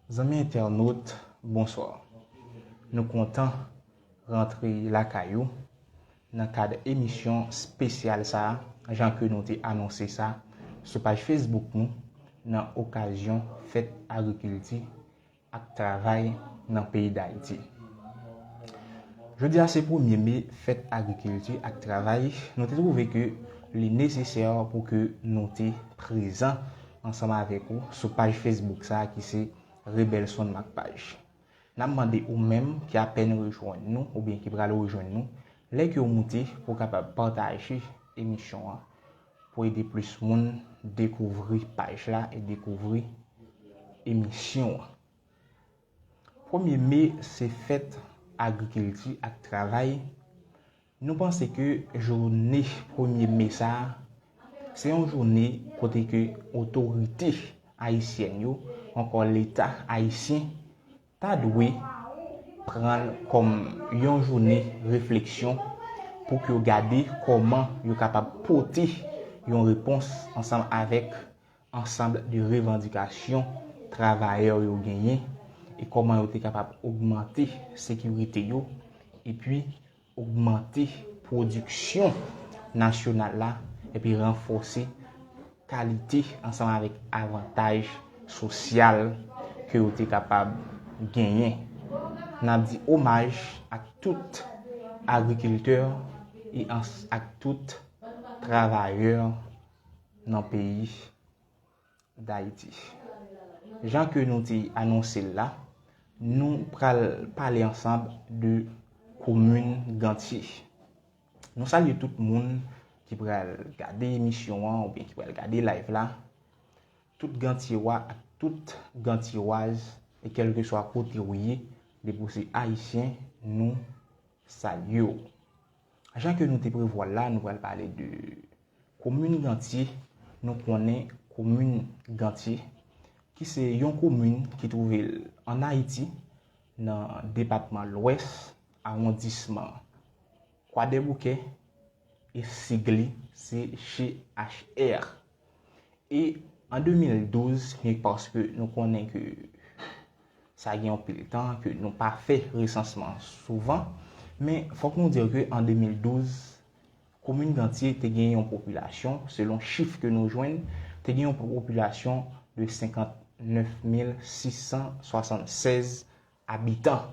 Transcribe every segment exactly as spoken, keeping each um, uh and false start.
Zanmi entènot, bonswa. Nou kontan rantre lakay ou nan kad emisyon espesyal sa a, jan ke nou te anonse sa sou paj Facebook nou nan okazyon fèt agrikilti ak travay nan peyi Dayiti. Jodi a se premye me, fèt agrikilti ak travay, nou te twouve ke li nesesè pou ke nou te prezan ansanm avèk ou sou paj Facebook sa a ki se Rebelson Makpaj. N ap mande ou menm ki apèn rejwenn nou oubyen ki pral rejwenn nou, lè ke w moute pou w kapab pataje emisyon an, pou ede plis moun dekouvri paj la e dekouvri emisyon an. Premye me se fèt agrikilti ak travay. Nou panse ke jounen premye me sa a, se yon jounen kote ke otorite ayisyèn yo, ankò Leta ayisyen, ta dwe pran l kòm yon jounen refleksyon pou ke yo gade kòman yo kapab pote yon repons ansanm avèk ansanm de revandikasyon travayè yo genyen e kòman yo te kapab ogmante sekirite yo epi ogmante pwodiksyon nasyonal la epi ranfòse kalite ansanm avèk avantaj sosyal ke yo te kapab genyen. N ap di omaj ak tout agrikiltè e ans- ak tout travayè nan peyi Dayiti. Jan ke nou te anonse l la, nou pral pale ansanm de komin Gantye. Nou salye tout moun ki pral gade emisyon an oubyen ki pral gade live la. Tout Gantyewa ak tout Gantyewaz, e kèlkeswa kote w ye, depi w se ayisyen, nou salye w. Jan ke nou te prevwa l la, nou pral pale de komin Gantye. Nou konnen komin Gantye, ki se yon komin ki twouve l ann Ayiti, nan depatman Lwès, awondisman Kwadèboukè, e sig li se G H R. E an de mil douz, byen ke paske nou konnen ke sa gen anpil tan ke nou pa fè resansman souvan, men fòk nou di ke an de mil douz, komin Gantye te gen yon popilasyon, selon chif ke nou jwenn, te gen yon popilasyon de senkant nèf mil sis san swasannsèz abitan.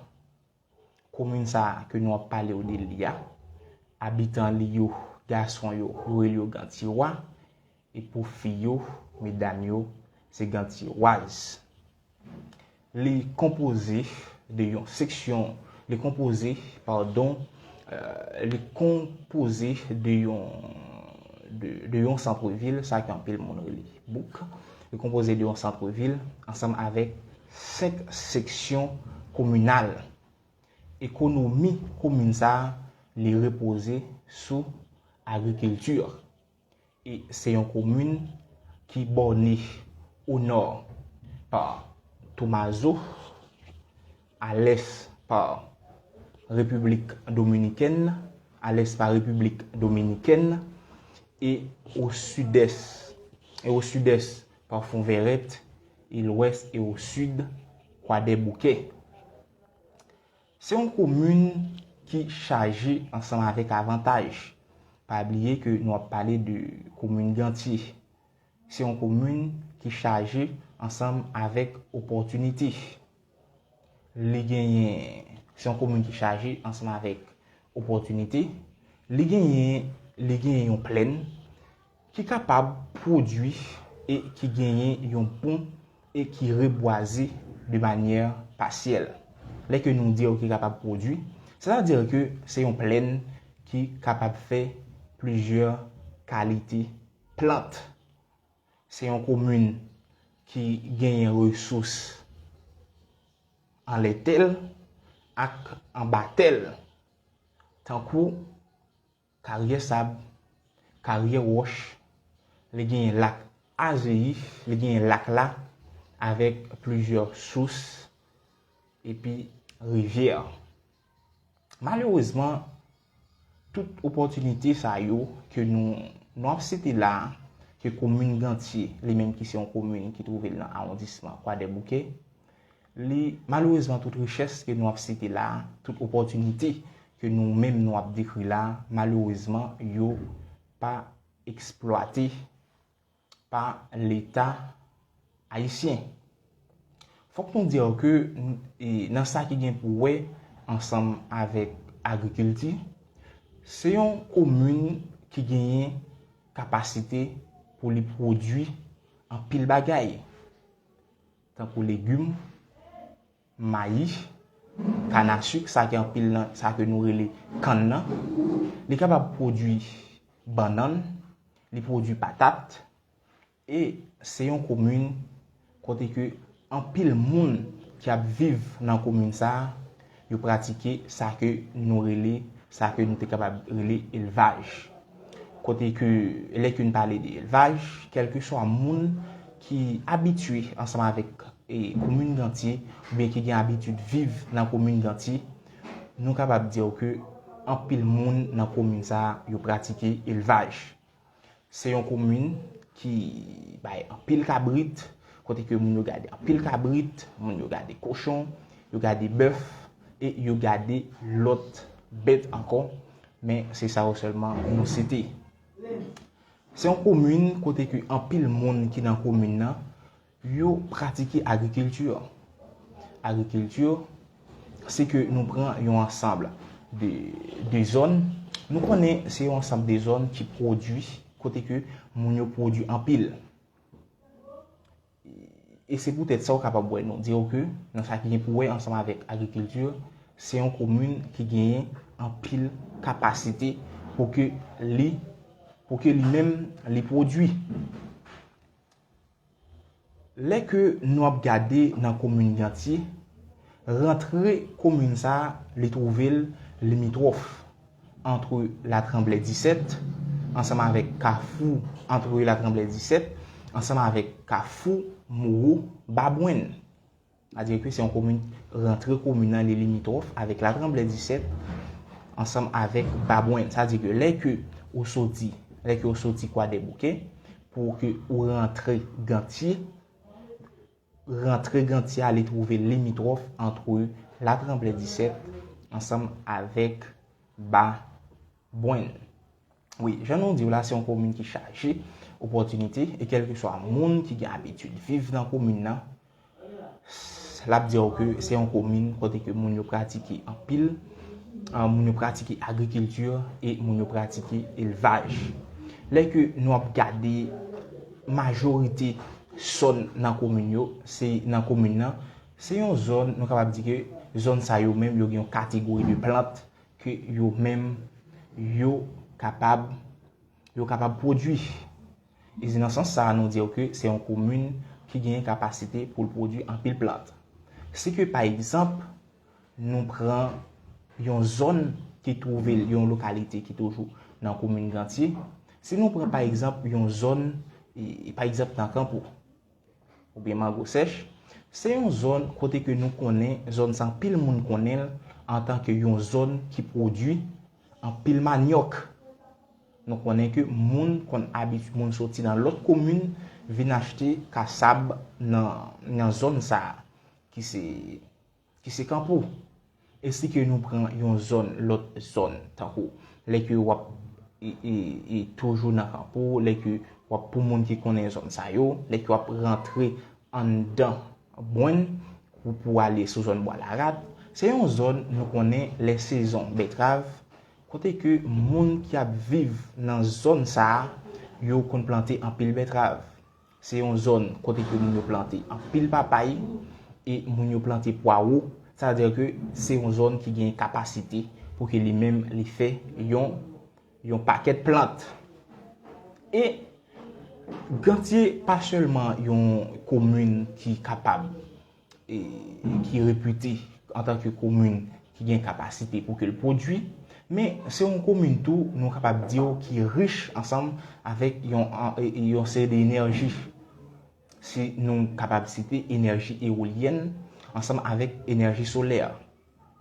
Komin sa a ke nou ap pale w de li a, abitan li yo, gason yo, yo rele yo Gantyewa, e pou fi yo, medam yo, se Gantyewaz. Li konpoze de yon seksyon, li konpoze, padon, euh, li konpoze de yon, de, de yon santrevil, sa ke anpil moun rele bouk. Li konpoze de yon santrevil ansanm avèk senk seksyon kominal. Ekonomi komin sa a, li repoze sou agrikilti. E se yon komin ki bòne o nò pa Tomazo, a lès pa Repiblik Dominikèn, a lès pa Repiblik Dominikèn, e o sidès, e o sidès pa Fonvèrèt, e lwès e o sid Kwadèboukè. Se yon komin ki chaje ansanm avèk avantaj. Pa bliye ke nou ap pale de komin Gantye. Se yon komin ki chaje ansanm avèk opòtinite. Li genyen, se yon komin ki chaje ansanm avèk opòtinite. Li genyen, li genyen yon plèn ki kapab pwodui e ki genyen yon pon e ki rebwaze de manyè pasyèl. Lè ke nou di ki kapab pwodui, sètadi ke se yon plèn ki kapab fè plizyè kalite plant. Se yon komin ki genyen resous anlè tè l ak anba tè l, tankou karyè sab, karyè wòch, li genyen lak Azeyi, li genyen lak la avèk plizyè sous epi rivyè. Malerezman, tout opòtinite sa yo ke nou, nou ap site la a, ke komin Gantye, li menm ki se yon komin ki twouve l nan awondisman Kwadèboukè, Li, malerezman, tout richès ke nou ap site la, tout opòtinite ke nou menm nou ap dekri la, malerezman, yo pa eksplwate pa Leta ayisyen. Fòk nou di ke n- e nan sa ki gen pou wè ansanm avèk agrikilti, se yon komin ki genyen kapasite pou li pwodui anpil bagay, tankou legim, mayi, kanasik, sa ki anpil nan sa ke nou rele kann nan. Li kapab pwodui bannann, li pwodui patat, e se yon komin kote ke anpil moun ki ap viv nan komin sa a, yo pratike sa ke nou rele, sa ke nou te kapab rele elvaj. Kote ke, lè ke n pale de elvaj, kèlkeswa moun ki abitye ansanm avèk e komin Gantye, oubyen ki gen abitid viv nan komin Gantye, nou kapab di ke anpil moun nan komin sa a, yo pratike elvaj. Se yon komin ki bay anpil kabrit, kote ke moun yo gade anpil kabrit, moun yo gade kochon, yo gade bèf, e yo gade lòt bèt ankò, men se sa yo sèlman nou site. Se yon komin kote ke anpil moun ki nan komin nan, yo pratike agrikilti. Agrikilti, se ke nou pran yon ansanm de, de zòn. Nou konnen se yon ansanm de zòn ki pwodui, kote ke moun yo pwodui anpil. E se poutèt sa w kapab wè nou di ke nan sa ki gen pou wè ansanm avèk agrikilti, se yon komin ki genyen anpil kapasite pou ke li, pou ke li menm li pwodui. Lè ke nou ap gade nan komin Gantye, rantre komin sa a, li twouve l limitwòf antre Latranblè disèt ansanm avèk Kafou, antre Latranblè disèt ansanm avèk Kafou Mowo Babwenn. Sa di ke se yon komin, rantre komin nan li limitwòf avèk Latranblè disèt ansanm avèk Babwenn. Sa di ke lè ke ou soti, lè ke ou soti Kwadèboukè, pou ke ou rantre Gantye, rantre Gantye a li twouve limitwòf antre Latranblè disèt ansanm avèk Babwenn. Wi, jan nou di w la, se yon komin ki chaje opòtinite e kèlkeswa moun ki gen abitid viv nan komin nan, l ap di w ke se yon komin kote ke moun yo pratike anpil, ah, moun yo pratike agrikilti e moun yo pratike elvaj. Lè ke nou ap gade majorite zòn nan komin yo, se nan komin nan, se yon zòn, nou kapab di ke zòn sa yo menm, yo gen yon kategori de plant ke yo menm, yo kapab, yo kapab pwodui. E se nan sans sa a nou di ke se yon komin ki genyen kapasite pou l pwodui anpil plant. Si ke, pa egzanp, nou pran yon zòn ki twouve l, yon lokalite ki toujou nan komin Gantye, si nou pran, pa egzanp, yon zòn, e, e, pa egzanp, nan Kanpo, oubyen Mango Sèch, se yon zòn kote ke nou konnen, zòn sa anpil moun konnen l antanke yon zòn ki pwodui anpil manyòk. Nou konnen ke moun konn abit-, moun soti nan lòt komin vin achte kasab nan, nan zòn sa a, ki se, ki se Kanpo. E si ke nou pran yon zòn, lòt zòn, tankou lè ke w ap, e, e, e, toujou nan Kanpo, lè ke w ap, pou moun ki konnen zòn sa yo, lè ke w ap rantre anndan Bwenn, pou, pou ale sou zòn Bwa Larat, se yon zòn nou konnen lè sezon bètrav, kote ke moun ki ap viv nan zòn sa a, yo konn plante anpil bètrav. Se yon zòn kote ke moun yo plante anpil papay e moun yo plante pwawo. Sa vle di ke se yon zòn ki gen kapasite pou ke li menm li fè yon, yon pakèt plant. E Gantye pa sèlman yon komin ki kapab, e, ki repite antanke komin ki gen kapasite pou ke l pwodui, men se yon komin tou, nou kapab di w, ki rich ansanm avèk yon, e, yon seri de enèji. Si nou kapab site enèji ewolyèn ansanm avèk enèji solè,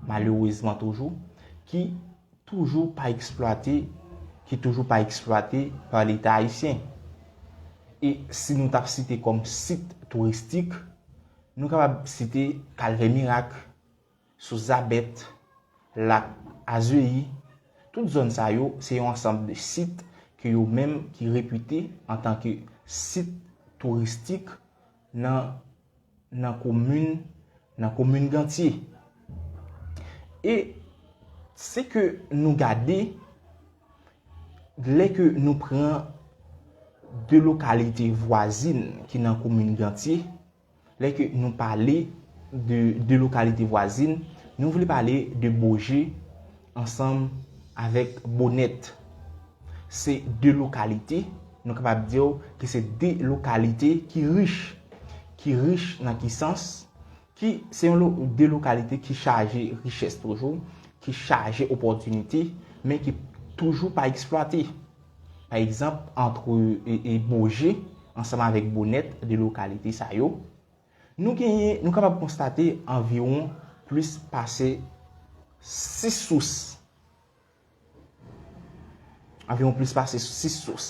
malerezman toujou, ki toujou pa eksplwate, ki toujou pa eksplwate pa Leta ayisyen. E si nou t ap site kòm sit touristik, Nou kapab site Kalvè Mirak, Sous Zabèt, Lak Azeyi. Tout zòn sa yo, se yon ansanm de sit ke yo menm ki repite antanke sit touristik nan, nan komin, nan komin Gantye. E si ke nou gade, lè ke nou pran de lokalite vwazin ki nan komin Gantye, lè ke nou pale de, de lokalite vwazin, nou vle pale de Boje ansanm avèk Bonèt. Se de lokalite, nou kapab di w ke se de lokalite ki rich. Ki rich nan ki sans? Ki se yon lo, de lokalite ki chaje richès toujou, ki chaje opòtinite, men ki toujou pa eksplwate. Pa egzanp, antre, e, e Boje ansanm avèk Bonèt, de lokalite sa yo, nou genyen, nou kapab konstate anviwon plis pase sis sous. Anviwon plis pase sis sous.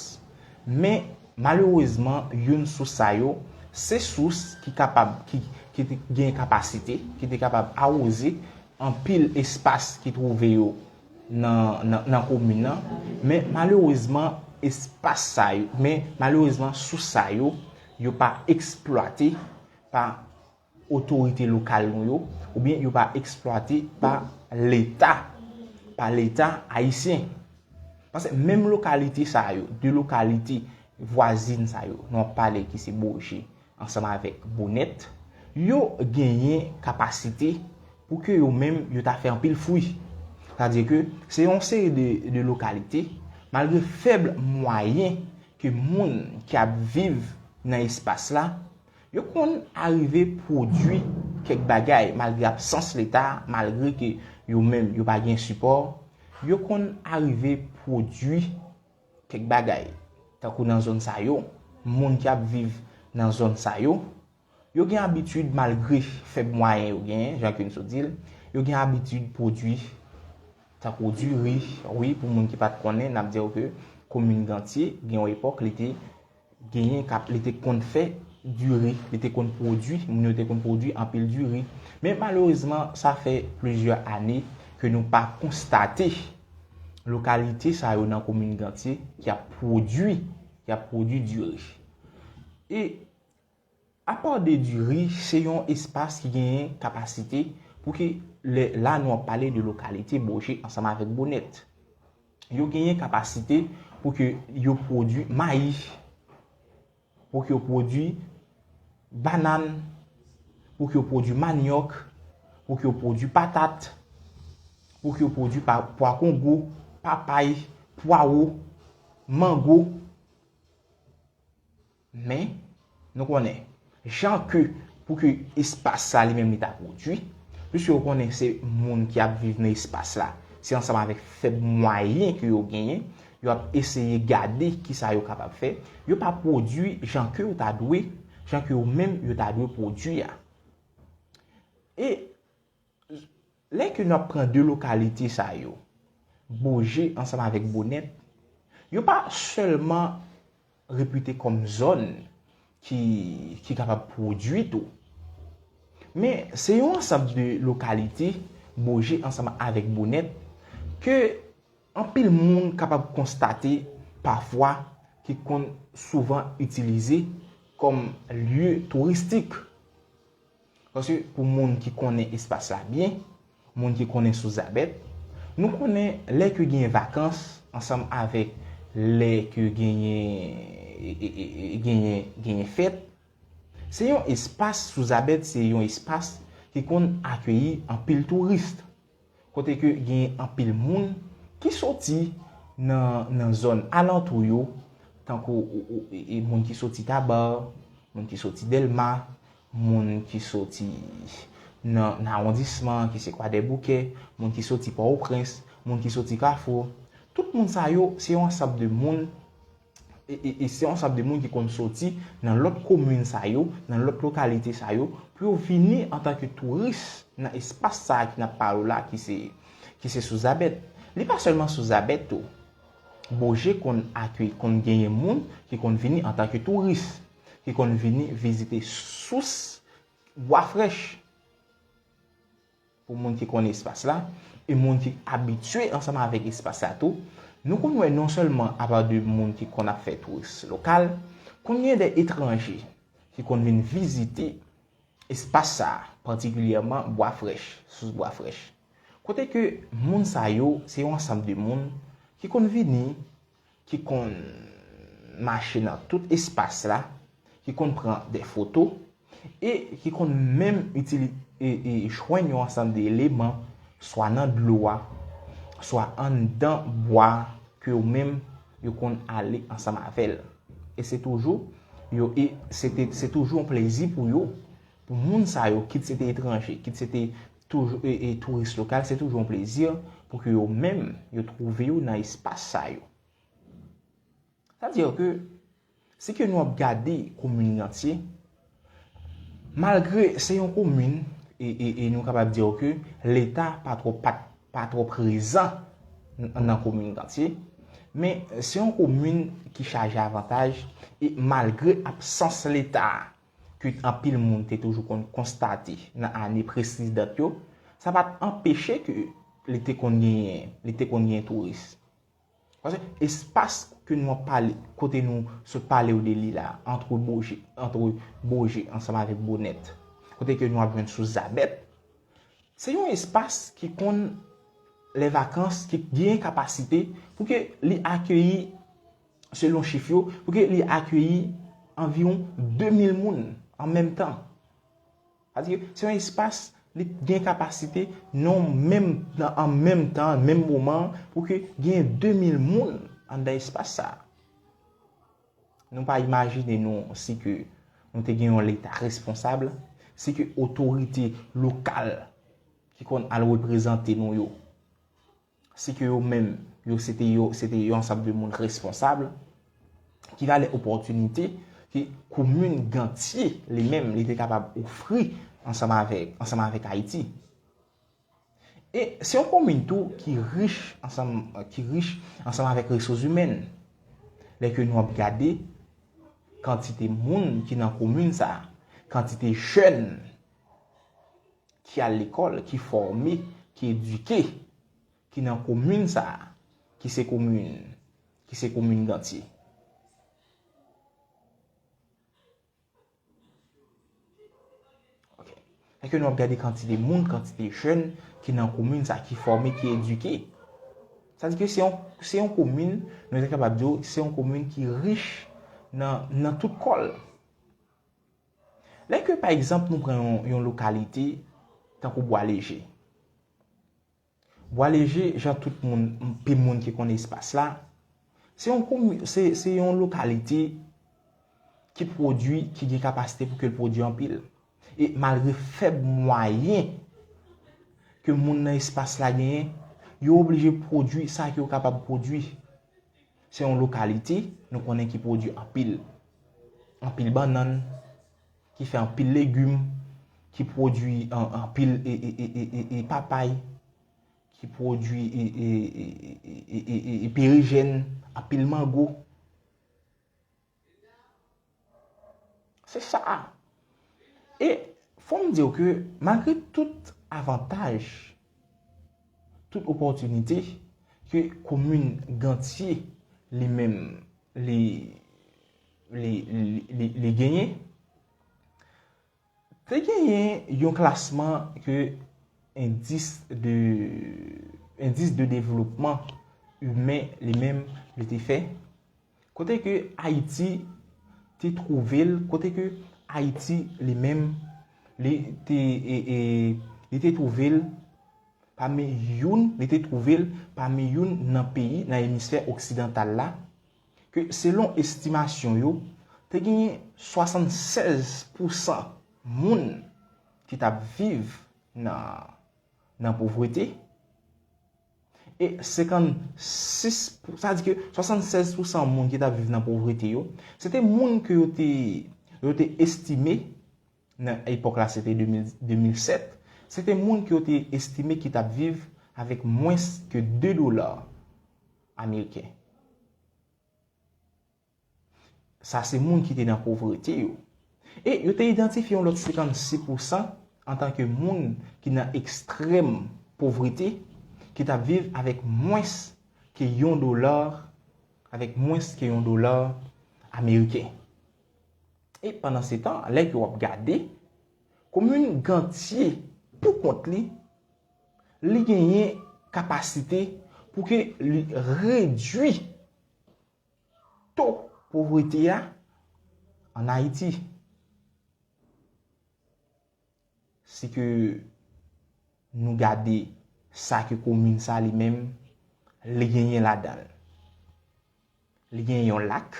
Men, malerezman, youn sous sa yo, se sous ki kapab, ki, ki te gen kapasite, ki te kapab awoze anpil espas ki twouve yo nan, nan, nan komin nan. Men, malerezman, espas sa yo, men, malerezman, sous sa yo, yo pa eksplwate pa otorite lokal nou yo, oubyen yo pa eksplwate pa Leta, pa Leta ayisyen. Paske menm lokalite sa yo, de lokalite vwazin sa yo, nou ap pale ki se Boje ansanm avèk Bonèt, yo genyen kapasite pou ke yo menm yo ta fè anpil fwi. Sètadi ke se yon seri de, de lokalite, malgre fèb mwayen ke moun ki ap viv nan espas la, yo konn arive pwodui kèk bagay, malgre absans Leta, malgre ke yo menm yo pa gen sipò, yo konn arive pwodui kèk bagay. Tankou nan zòn sa yo, moun ki ap viv nan zòn sa yo, yo gen abitid, malgre fèb mwayen yo genyen, jan ke n sot di l, yo gen abitid pwodui, tankou diri. Wi, pou moun ki pa t konnen, n ap di w ke komin Gantye, gen yon epòk, li te genyen kap, li te konn fè diri, li te konn pwodui, moun yo te konn pwodui anpil diri. Men malerezman, sa fè plizyè ane ke nou pa konstate lokalite sa yo nan komin Gantye ki ap pwodui, ki ap pwodui diri. E apa de diri, se yon espas ki genyen kapasite pou ke lè, la nou ap pale de lokalite Boje ansanm avèk Bonèt. Yo genyen kapasite pou ke yo pwodui mayi, pou ke yo pwodui banann, pou ke yo pwodui manyòk, pou ke yo pwodui patat, pou ke yo pwodui pa, pwa kongo, papay, pwawo, mango. Men, nou konnen, jan ke, pou ke espas sa li menm li ta pwodui, piske yo konnen se moun ki ap viv nan espas la, se ansanm avèk fèb mwayen ke yo genyen, yo ap eseye gade kisa yo kapab fè, yo pa pwodui jan ke yo ta dwe, jan ke yo menm yo ta dwe pwodui a. E lè ke n ap pran de lokalite sa yo, Boje ansanm avèk Bonèt, yo pa sèlman repite kòm zòn ki, ki kapab pwodui tou. Men, se yon ansanm de lokalite, Boje ansanm avèk Bonèt, ke anpil moun kapab konstate pafwa ki konn souvan itilize kòm lye touristik. Paske pou moun ki konnen espas la byen, moun ki konnen Sous Zabèt, nou konnen lè ke gen vakans ansanm avèk lè ke genyen, e, e, e, e, genyen, genyen fèt, se yon espas, Sous Zabèt se yon espas ki konn akeyi anpil touris. Kote ke gen anpil moun ki soti nan, nan zòn alantou yo, tankou ou, ou, e, e, moun ki soti Taba, moun ki soti Dèlma, moun ki soti nan, nan awondisman, ki se Kwadèboukè, moun ki soti Pòtoprens, moun ki soti Kafou. Tout moun sa yo, se yon ansanm de moun e, e, e se yon ansanm de moun ki konn soti nan lòt komin sa yo, nan lòt lokalite sa yo, pou yo vini antanke touris nan espas sa a ki n ap pale w la, ki se, ki se Sous Zabèt. Li pa sèlman Sous Zabèt tou. Boje konn akeyi, konn genyen moun ki konn vini antanke touris, ki konn vini vizite sous Bwa Frèch, pou moun ki konn espas la, e moun ki abitye ansanm avèk espas la tou, nou konn wè non sèlman apa de moun ki konn ap fè touris lokal, konn gen de etranje ki konn vin vizite espas sa, patikilyèman Bwa Frèch, sous Bwa Frèch. Kote ke moun sa yo, se yon ansanm de moun ki konn vini, ki konn mache nan tout espas la, ki konn pran de foto, e ki konn menm itili-, e, e jwenn yon ansanm de eleman, swa nan dlo a, swa anndan bwa a, ke yo menm, yo konn ale ansanm avè l. E se toujou, yo, e se te, se toujou yon plezi pou yo, pou moun sa yo, kit se te etranje, kit se te toujou, e, e touris lokal, se toujou yon plezi pou ke yo menm, yo twouve yo nan espas sa yo. Sa di ke, si ke nou ap gade komin Gantye, malgre se yon komin, e, e, e nou kapab di ke Leta pa twò, pa, pa twò prezan n-, nan komin Gantye, men se yon komin ki chaje avantaj, e malgre absans Leta a, ke anpil moun te toujou konn konstate nan ane presedan yo, sa pa t anpeche ke li te konn genyen, li te konn genyen touris. Paske espas ke nou ap pale, kote nou sot pale w de li la, antre Boje, antre Boje ansanm avèk Bonèt, kote ke nou ap jwenn sous Zabèt, se yon espas ki konn lè vakans, ki gen kapasite pou ke li akeyi, selon chif yo, pou ke li akeyi anviwon de mil moun an menm tan. Sa di ke se yon espas, li gen kapasite, nan menm, nan, an menm tan, menm moman, pou ke gen de mil moun anndan espas sa a. Nou pa imajine nou si ke nou te gen yon Leta responsab, si ke otorite lokal ki konn al reprezante nou yo, si ke yo menm, yo se te yo, se te yon ansanm de moun responsab, ki valè opòtinite ke komin Gantye li menm, li te kapab ofri ansanm avèk, ansanm avèk Ayiti. E se yon komin tou ki rich ansanm, ki rich ansanm avèk resous imèn. Lè ke nou ap gade kantite moun ki nan komin sa, kantite jèn ki al lekòl, ki fòme, ki edike, ki nan komin sa, ki se komin, ki se komin Gantye. Ok. Lè ke nou ap gade kantite moun, kantite jèn ki nan komin sa, ki fòme, ki edike. Sa di ke se yon, se yon komin, nou te kapab di w, se yon komin ki rich nan, nan tout kò l. Lè ke, pa egzanp, nou pran yon, yon lokalite tankou Bwa Leje. Bwa Leje, jan tout moun, anpil moun ki konn espas la, se yon komi-, se, se yon lokalite ki pwodui, ki gen kapasite pou ke l pwodui anpil. E malgre fèb mwayen ke moun nan espas la genyen, yo oblije pwodui sa ke yo kapab pwodui. Se yon lokalite, nou konnen, ki pwodui anpil, anpil bannann, ki fè anpil legim, ki pwodui an-, anpil e, e, e, e, e, e papay, ki pwodui e, e, e, e, e, e, e, e perejèn, anpil mango. Se sa. E fò m di w ke malgre tout avantaj, tout opòtinite ke komin Gantye li menm li, li, li, li, li genyen, te genyen yon klasman ke endis de, endis de devlopman imen li menm li te fè, kote ke Ayiti te twouve l, kote ke Ayiti li menm li te, e, e, li te twouve l pami youn, li te twouve l pami youn nan peyi nan emisfè oksidantal la, ke selon estimasyon yo, te genyen swasannsèz pousan moun ki t ap viv nan, nan povrete, e senkannsis pou, sa di ke swasannsèz pousan moun ki t ap viv nan povrete yo, se te moun ke yo te, yo te estime, nan epòk la, se te de mil, de mil sèt, se te moun ke yo te estime ki t ap viv avèk mwens ke de dola ameriken. Sa se moun ki te nan povrete yo. E yo te idantifye yon lòt senkannsis pousan antanke moun ki nan ekstrèm povrete, ki t ap viv avèk mwens ke yon dola, avèk mwens ke yon dola ameriken. E pandansetan, lè ke w ap gade, komin Gantye, pou kont li, li genyen kapasite pou ke li redui to povrete a ann Ayiti. Si ke nou gade sa ke komin sa li menm, li genyen ladan l. Li genyen yon lak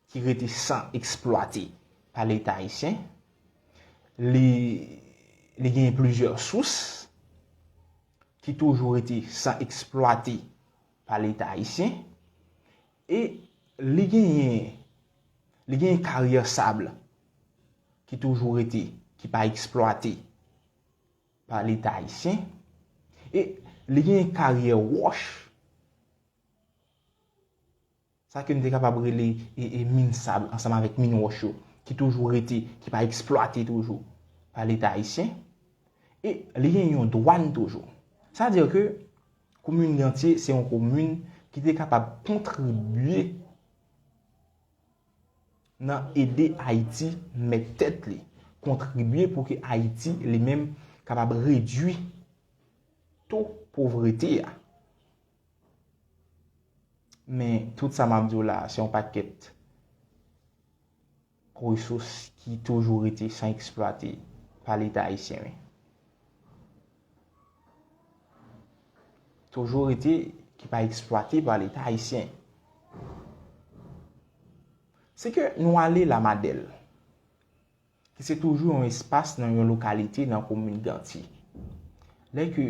ki rete san eksplwate pa Leta ayisyen. Li, li genyen plizyè sous ki toujou rete san eksplwate pa Leta ayisyen. E li genyen, li genyen karyè sab ki toujou rete, ki pa eksplwate pa Leta ayisyen. E li genyen karyè wòch. Sa ke nou te kapab rele e, e min sab ansanm avèk min wòch yo, ki toujou rete, ki pa eksplwate toujou pa Leta ayisyen. E li gen yon dwàn toujou. Sa di ke komin Gantye se yon komin ki te kapab kontribye nan ede Ayiti mèt tèt li, kontribye pou ke Ayiti li menm kapab redui to povrete a. Men tout sa m ap di w la, se yon pakèt resous ki toujou rete san eksplwate pa Leta ayisyen, wi. Toujou rete ki pa eksplwate pa Leta ayisyen. Se ke nou ale Lamadèl, ki se toujou yon espas nan yon lokalite nan komin Gantye. Lè ke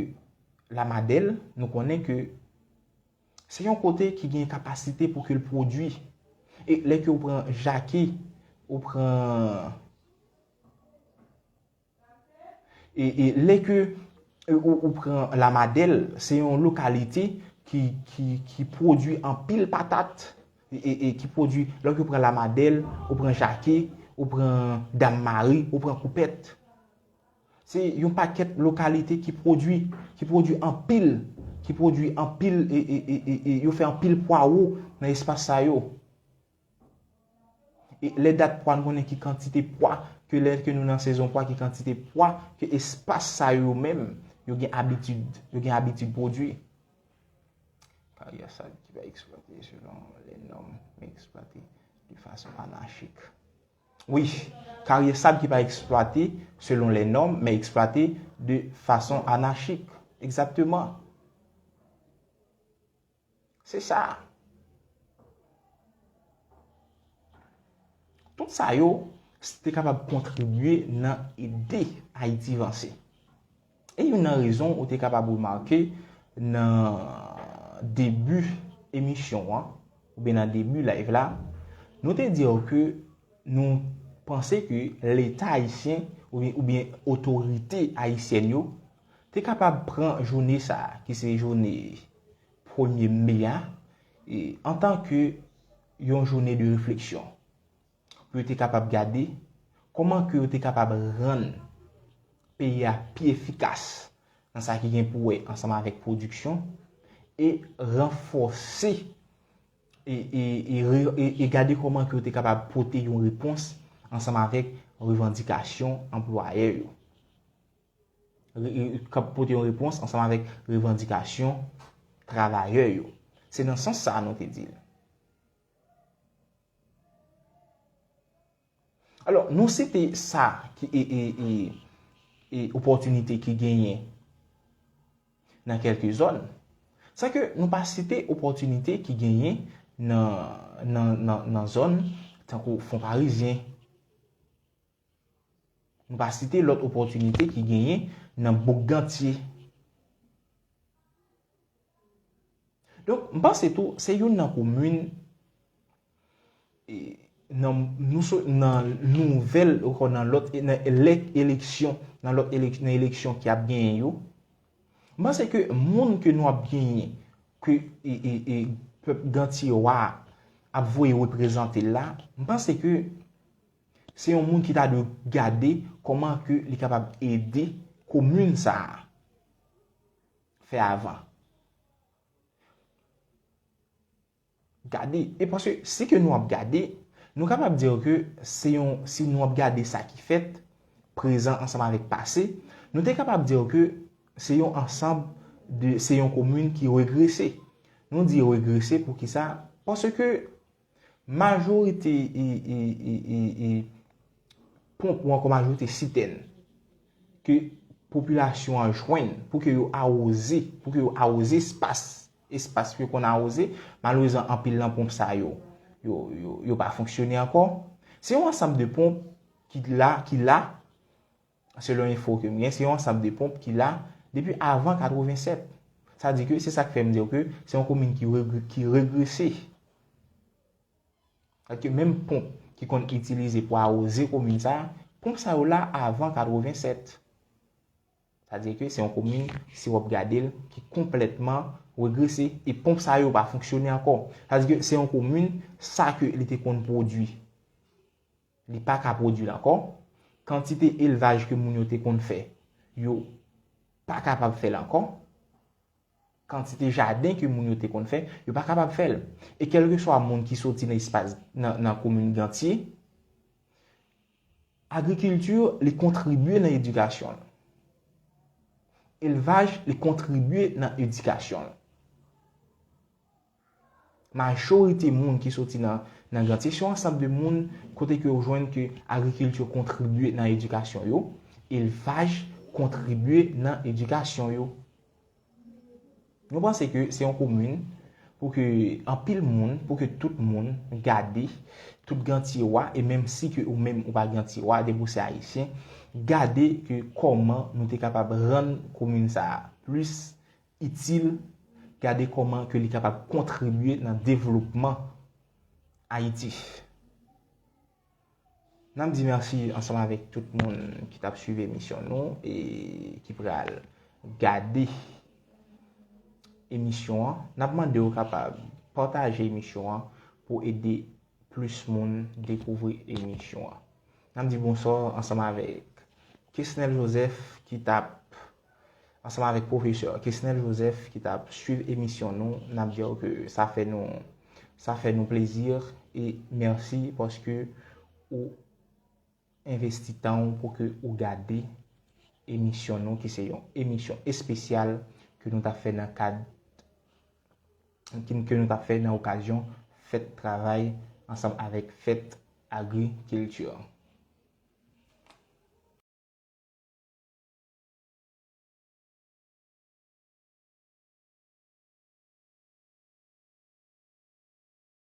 Lamadèl, nou konnen ke se yon kote ki gen kapasite pou ke l pwodui. E lè ke ou pran Jake, ou pran, e, e lè ke, e, ou, ou pran Lamadèl, se yon lokalite ki, ki, ki pwodui anpil patat, e, e, e ki pwodui, lè ke ou pran Lamadèl, ou pran Jake, ou pran Dam Mari, ou pran Koupèt. Se yon pakèt lokalite ki pwodui, ki pwodui anpil, ki pwodui anpil, e, e, e, e, e yo fè anpil pwawo nan espas sa yo. E lè dat pwa, nou konnen ki kantite pwa, ke lè ke nou nan sezon pwa, ki kantite pwa, ke espas sa yo menm, yo gen abitid, yo gen abitid pwodui. Karyè sab ki pa eksplwate selon lè nòm, men eksplwate de fason anachik. Wi, karyè sab ki pa eksplwate selon lè nòm, men eksplwate de fason anachik. Egzakteman. Se sa. Tout sa yo te kapab kontribye nan ede Ayiti vanse. E youn nan rezon ou te kapab remake nan debi emisyon an, oubyen nan debi live la, nou te di w ke nou panse ke Leta ayisyen oubyen, oubyen otorite ayisyèn yo te kapab pran jounen sa a, ki se jounen premye me a, e, antanke yon jounen de refleksyon, pou yo te kapab gade kòman ke yo te kapab rann peyi a pi efikas nan sa ki gen pou wè ansanm avèk pwodiksyon e ranfòse e, e, e re- e, e gade kòman ke yo te kapab pote yon repons ansanm avèk revandikasyon anplwayè yo. Re- e, k ap pote yon repons ansanm avèk revandikasyon travayè yo. Se nan sans sa a nou te di l. Alò, nou site sa ki e, e, e, e opòtinite ki genyen nan kèlke zòn. Sa ke nou pa site opòtinite ki genyen nan, nan, nan, nan zòn tankou Fon Parizyen. Nou pa site lòt opòtinite ki genyen nan Bouk Gantye. Donk, m panse tou, se youn nan komin, e, nan, nou so- nan nouvèl, ankò nan lòt, nan lè eleksyon, nan lòt elek- nan eleksyon ki ap genyen yo. M panse ke moun ke nou ap genyen, ke, e, e, e, pèp Gantye a ap voye reprezante l la, m panse ke Se yon moun ki ta dwe gade kòman ke li kapab ede komin sa a fè avan. Gade, e paske si ke nou ap gade, nou kapab di ke se yon, si nou ap gade sa ki fèt, prezan ansanm avèk pase, nou te kapab di ke se yon ansanm de, se yon komin ki regrese. Nou di regrese poukisa? Paske majorite e, e, e, e, e ponp ou ankò majorite sitèn ke popilasyon an jwenn pou ke yo awoze, pou ke yo awoze espas, espas ke yo konn awoze, malerezman anpil nan ponp sa yo, yo, yo, yo pa fonksyone ankò. Se yon ansanm de ponp ki la, ki la, selon enfo ke m gen, se yon ansanm de ponp ki la depi avan katrevennsèt. Sa di ke se sa k fè m di ke se yon komin ki regre-, ki regrese. Paske menm ponp ki konn itilize pou awoze komin sa a, ponp sa yo la avan katrevennsèt. Sa di ke se yon komin, si w ap gade l, ki konplètman regrese. E ponp sa yo pa fonksyone ankò. Sa di ke se yon komin, sa ke li te konn pwodui, li pa ka pwodui l ankò. Kantite elvaj ke moun yo te konn fè, yo pa kapab fè l ankò. Kantite jaden ke moun yo te konn fè, yo pa kapab fè l. E kèlkeswa moun ki soti nan espas, nan, nan komin Gantye, agrikilti, li kontribye nan edikasyon l. Elvaj, li kontribye nan edikasyon l. Majorite moun ki soti nan, nan Gantye, se yon ansanm de moun kote ke yo jwenn ke agrikilti kontribye nan edikasyon yo, elvaj kontribye nan edikasyon yo. Nou panse ke se yon komin pou ke anpil moun, pou ke tout moun gade, tout Gantyewa, e menm si ke ou menm ou pa Gantyewa, depi w se ayisyen, gade ke kòman nou te kapab rann komin sa a plis itil, gade kòman ke li kapab kontribye nan devlopman Ayiti. N ap di mèsi ansanm avèk tout moun ki t ap swiv emisyon nou e ki pral gade emisyon an. N ap mande w kapab pataje emisyon an pou ede plis moun dekouvri emisyon an. N ap di bonswa ansanm avèk Kesnel Joseph ki t ap, ansanm avèk pwofesè Kesnel Joseph ki t ap swiv emisyon nou. N ap di w ke sa fè nou, sa fè nou plezi e mèsi paske ou envesti tan w pou ke ou gade emisyon nou, ki se yon emisyon espesyal ke nou t ap fè nan kad, ke, ke nou t ap fè nan okazyon fèt travay ansanm avèk fèt agrikilti.